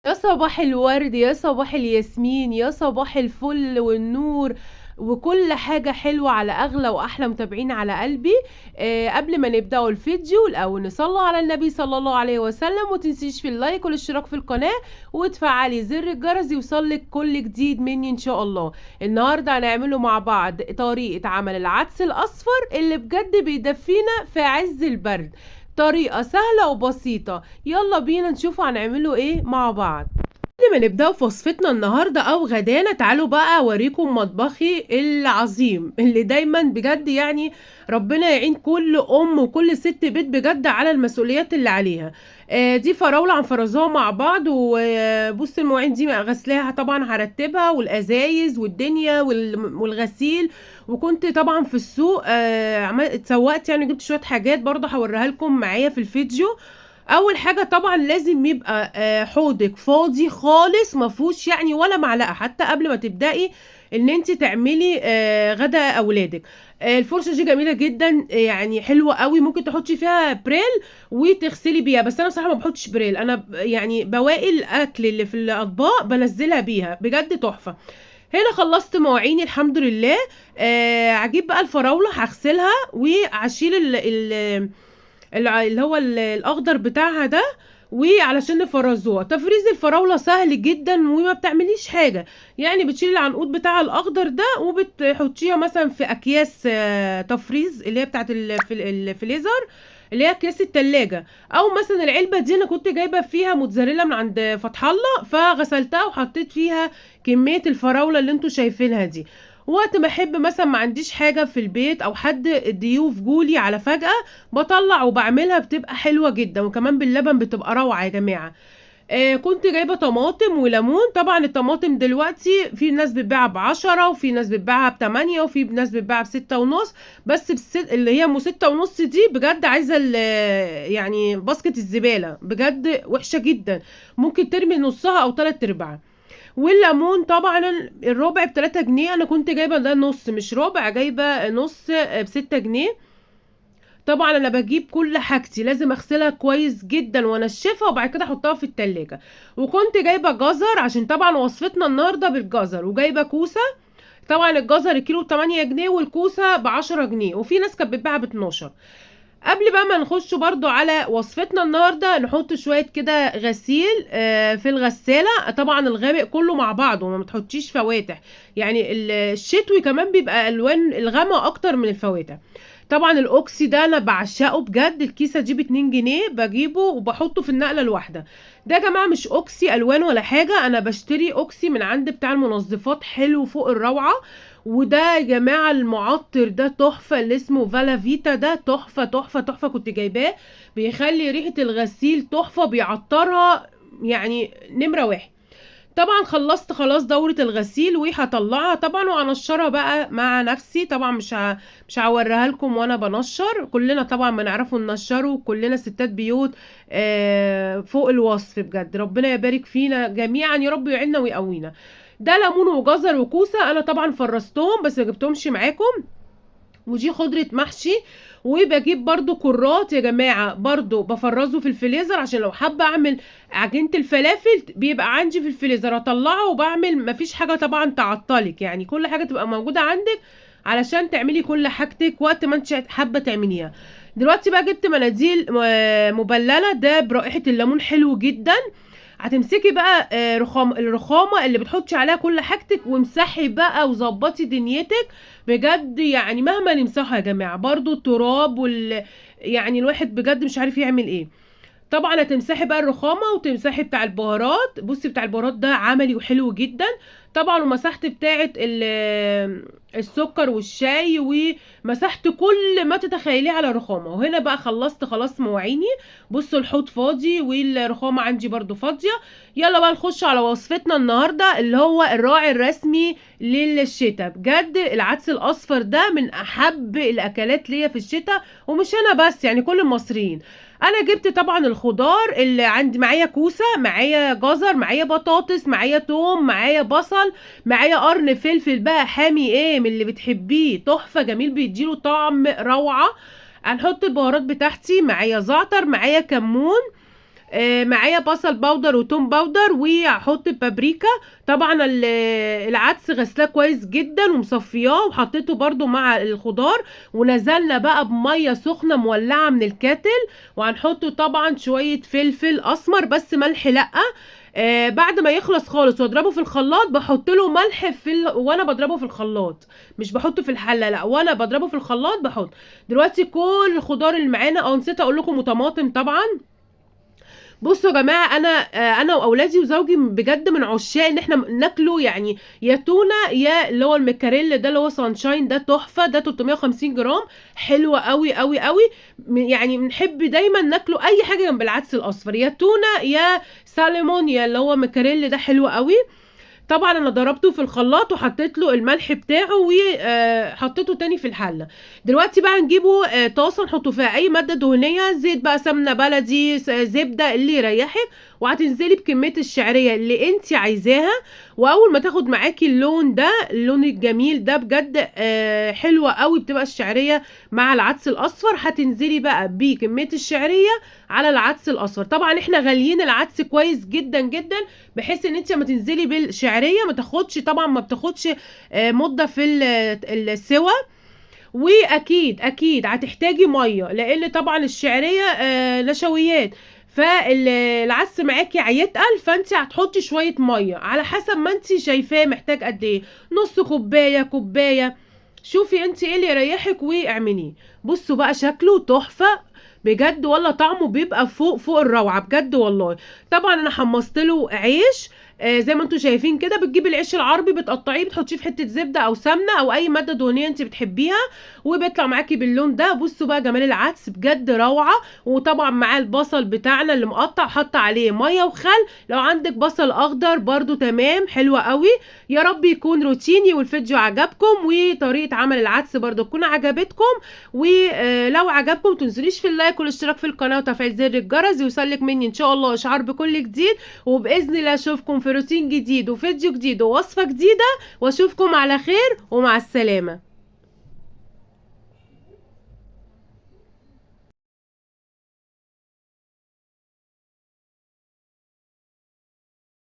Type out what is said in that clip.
يا صباح الورد، يا صباح الياسمين، يا صباح الفل والنور وكل حاجة حلوة على أغلى وأحلى متابعين على قلبي. قبل ما نبدأ الفيديو الأول نصلي على النبي صلى الله عليه وسلم، وتنسيش في اللايك والاشتراك في القناة وتفعلي زر الجرس يوصلك كل جديد مني إن شاء الله. النهاردة هنعمله مع بعض طريقة عمل العدس الأصفر اللي بجد بيدفينا في عز البرد، طريقة سهلة وبسيطة. يلا بينا نشوف هنعمله ايه مع بعض. قبل ما نبدأ في وصفتنا النهاردة او غدانا، تعالوا بقى اوريكم مطبخي العظيم اللي دايما بجد يعني ربنا يعين كل ام وكل ست بيت بجد على المسؤوليات اللي عليها. دي فراولة هنفرزوها مع بعض، وبص المواعين دي غسلاها طبعا هرتبها، والازايز والدنيا والغسيل. وكنت طبعا في السوق، اتسوقت يعني، جبت شوية حاجات برضه هوريها لكم معايا في الفيديو. اول حاجة طبعا لازم يبقى حوضك فاضي خالص، ما فيهوش يعني ولا معلقه، حتى قبل ما تبداي ان انت تعملي غدا اولادك. الفرشة دي جميلة جدا، يعني حلوة قوي، ممكن تحطي فيها بريل وتغسلي بيها، بس انا بصراحة ما بحطش بريل، انا يعني بواقي الاكل اللي في الاطباق بنزلها بيها، بجد تحفة. هنا خلصت مواعيني الحمد لله. هجيب بقى الفراوله هغسلها وهشيل اللي هو الاخضر بتاعها ده، وعلشان نفرزوها. تفريز الفراوله سهل جدا وما بتعمليش حاجة، يعني بتشيلي العنقود بتاع الاخضر ده وبتحطيها مثلا في اكياس، تفريز اللي هي بتاعت الفريزر اللي هي اكياس التلاجة، او مثلا العلبة دي انا كنت جايبه فيها موتزاريلا من عند فتح الله، فغسلتها وحطيت فيها كمية الفراوله اللي انتوا شايفينها دي. وقت ما احب مثلا ما عنديش حاجة في البيت او حد ضيوف جولي على فجاة بطلع وبعملها، بتبقى حلوة جدا، وكمان باللبن بتبقى روعه يا جماعة. كنت جايبه طماطم وليمون. طبعا الطماطم دلوقتي في ناس بتبيعها ب10، وفي ناس بتبيعها ب8، وفي ناس بتبيعها بستة ونص، بس اللي هي ام ستة ونص دي بجد عايزه يعني باسكت الزبالة، بجد وحشة جدا، ممكن ترمي نصها او تلات ارباعها. والليمون طبعا الربع ب3 جنيه، انا كنت جايبه ده نص مش ربع، جايبه نص ب6 جنيه. طبعا انا بجيب كل حاجتي لازم اغسلها كويس جدا وانشفها وبعد كده احطها في التلاجة. وكنت جايبه جزر عشان طبعا وصفتنا النهارده بالجزر، وجايبه كوسة. طبعا الجزر الكيلو بتمانية جنيه والكوسه ب10 جنيه، وفي ناس كانت بتبيعها ب12. قبل بقى ما نخش برضو على وصفتنا النهارده، نحط شوية كده غسيل، في الغسالة. طبعا الغامق كله مع بعضه، ما تحطيش فواتح، يعني الشتوي كمان بيبقى الوان الغامق اكتر من الفواتح. طبعا الاوكسي ده انا بعشقه بجد، الكيسة دي باتنين جنيه بجيبه وبحطه في النقلة الواحدة. ده يا جماعة مش اوكسي الوان ولا حاجة، انا بشتري اوكسي من عند بتاع المنظفات، حلو فوق الروعة. وده يا جماعة المعطر ده تحفة، اللي اسمه فالافيتا ده تحفة تحفة تحفة، كنت جايباه، بيخلي ريحه الغسيل تحفة، بيعطرها يعني نمره 1. طبعا خلصت خلاص دورة الغسيل وهطلعها طبعا وهنشرها بقى مع نفسي. طبعا مش هوريها لكم وانا بنشر، كلنا طبعا بنعرفوا ننشره، كلنا ستات بيوت، فوق الوصف بجد، ربنا يبارك فينا جميعا يا رب، يعيننا ويقوينا. ده ليمون وجزر وكوسه، انا طبعا فرستهم بس ما جبتهمش معاكم. ودي خضرة محشي. وبجيب برضو كرات يا جماعة، برضو بفرزه في الفريزر عشان لو حابة اعمل عجينة الفلافل بيبقى عندي في الفريزر، اطلعه وبعمل، مفيش حاجة طبعا تعطلك، يعني كل حاجة تبقى موجودة عندك علشان تعملي كل حاجتك وقت ما انت حابة تعمليها. دلوقتي بقى جبت مناديل مبللة، ده برائحة الليمون حلو جدا. هتمسكي بقى، الرخامة اللي بتحطي عليها كل حاجتك، وامسحي بقى وظبطي دنيتك بجد، يعني مهما نمسحها يا جماعة برضو التراب يعني الواحد بجد مش عارف يعمل ايه. طبعا هتمسحي بقى الرخامة وتمسحي بتاع البهارات، بصي بتاع البهارات ده عملي وحلو جدا طبعا. ومسحت بتاعة السكر والشاي، ومسحت كل ما تتخيليه على الرخامة. وهنا بقى خلصت خلاص مواعيني، بصوا الحوض فاضي والرخامة عندي برضو فاضية. يلا بقى نخش على وصفتنا النهاردة اللي هو الراعي الرسمي للشتاء. بجد العدس الأصفر ده من أحب الأكلات ليا في الشتاء، ومش أنا بس يعني كل المصريين. أنا جبت طبعا الخضار اللي عندي، معايا كوسة، معايا جزر، معايا بطاطس، معايا توم، معايا بصل، معايا قرن فلفل بقى حامي ايه من اللي بتحبيه، تحفة جميل بيديله طعم روعة. هنحط البهارات بتاعتي، معايا زعتر، معايا كمون، معايا بصل powder وتوم powder، وهحط بابريكا. طبعا العدس غسلاه كويس جدا ومصفياه وحطيته برده مع الخضار، ونزلنا بقى بميه سخنة مولعه من ال kettle، وهنحطه طبعا شوية فلفل اسمر بس، ملح لا. بعد ما يخلص خالص واضربه في الخلاط بحط له ملح وانا بضربه في الخلاط، مش بحطه في الحلة لا، وانا بضربه في الخلاط بحط. دلوقتي كل الخضار اللي معانا، نسيت اقول لكم وطماطم طبعا. بصوا يا جماعة، انا واولادي وزوجي بجد من عشاق ان احنا ناكله، يعني يا تونه يا اللي هو المكاريل ده اللي هو سانشاين ده تحفة، ده 350 جرام، حلو قوي قوي قوي. يعني بنحب دايما ناكله اي حاجة جنب العدس الاصفر، يا تونه يا سالمون يا اللي هو مكاريل ده حلو قوي. طبعا انا ضربته في الخلاط وحطيت له الملح بتاعه وحطيته تاني في الحلة. دلوقتي بقى نجيبه طاسه نحطه فيها اي مادة دهنية، زيت بقى، سمنه بلدي، زبدة، اللي يريحك، وهتنزلي بكمية الشعرية اللي انت عايزاها. واول ما تاخد معاكي اللون ده، اللون الجميل ده بجد حلوة قوي بتبقى الشعرية مع العدس الاصفر. هتنزلي بقى بكمية الشعرية على العدس الاصفر. طبعا احنا غاليين العدس كويس جدا جدا، بحيث ان انت لما تنزلي بالشعريه ما تاخدش، طبعا ما بتاخدش مده في السوى. واكيد اكيد هتحتاجي مية، لان طبعا الشعرية نشويات، فالعدس معاكي هيتقل، فانت هتحطي شوية مية على حسب ما انت شايفاه محتاج قد ايه، نص كوباية، كوباية، شوفي انت ايه اللي يريحك واعمليه. بصوا بقى شكله تحفة بجد والله، طعمه بيبقى فوق فوق الروعة بجد والله. طبعا انا حمصت له عيش زي ما انتم شايفين كده. بتجيبي العيش العربي بتقطعيه، بتحطيه في حتة زبدة او سمنه او اي مادة دهنية انت بتحبيها، وبيطلع معاكي باللون ده. بصوا بقى جمال العدس بجد روعه. وطبعا معاه البصل بتاعنا اللي مقطع، حط عليه مية وخل، لو عندك بصل اخضر برده تمام، حلوة قوي. يا رب يكون روتيني والفيديو عجبكم، وطريقه عمل العدس برده تكون عجبتكم. ولو عجبكم متنسونيش في ال like والاشتراك في القناة وتفعيل زر الجرس، يوصلك مني ان شاء الله اشعار بكل جديد. وباذن الله اشوفكم في روتين جديد وفيديو جديد ووصفة جديدة، واشوفكم على خير ومع السلامة.